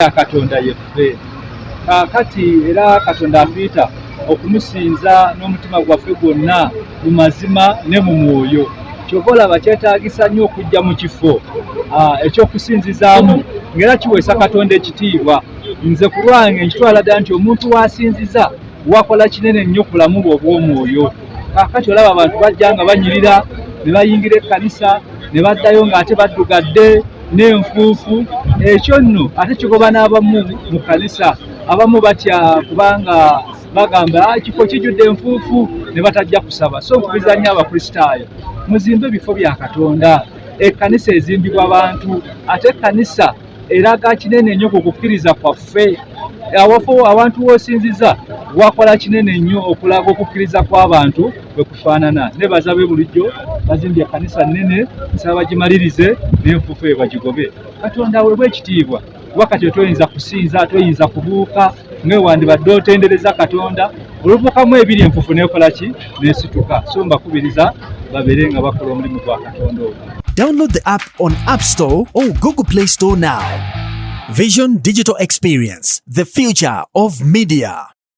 Ya Katonda yeffe. Kaakati era Katonda atuyita okumusinza n'omutima gwaffe gwonna mu mazima ne mu mwoyo. Kyova olaba kyetaagisa nnyo okujja mu kifo ekyokusinzizaamu ng'era kiweesa Katonda ekitiibwa. Nze ku lwange nkitwala ddala nti omuntu w'asinziza wakola kinene nnyo ku bulamu bwe obw'omwoyo. Kaakati olaba abantu bajja nga banyirira ne bayingira ekkanisa ne baddayo ng'ate baddugadde n'enfuufu. Ekyo nno ate kigoba n'abamu mu kkanisa. Abamu batya kubanga bagamba, ah, ekifo kijjudde enfuufu, ne batajja kusaba. So nkubiriza nnyo Abakristaayo, muzimbe ebifo bya Katonda. Ekkanisa ezimbibwa bantu, ate ekkanisa eraga kinene nnyo ku kukkiriza kwaffe. Awafo awantu w'osinziza wakola kinene nnyo okulaga okukkiriza kw'abantu bwe kufaanana. Nebaza be bulijjo bazimbye ekkanisa nnene, nsaba bagimalirize n'enfuufu eyo bagigobe, Katonda aweebwe ekitiibwa, kuba kati toyinza kusinza, toyinza kubuuka nga wandibadde otendereza Katonda. Olubuukamu ebiri enfuufu neekola ki, neesituka. So mbakubiriza babeere nga bakola omulimu gwa Katonda ogwo. Download the app on App Store or Google Play Store now. Vision Digital Experience, the future of media.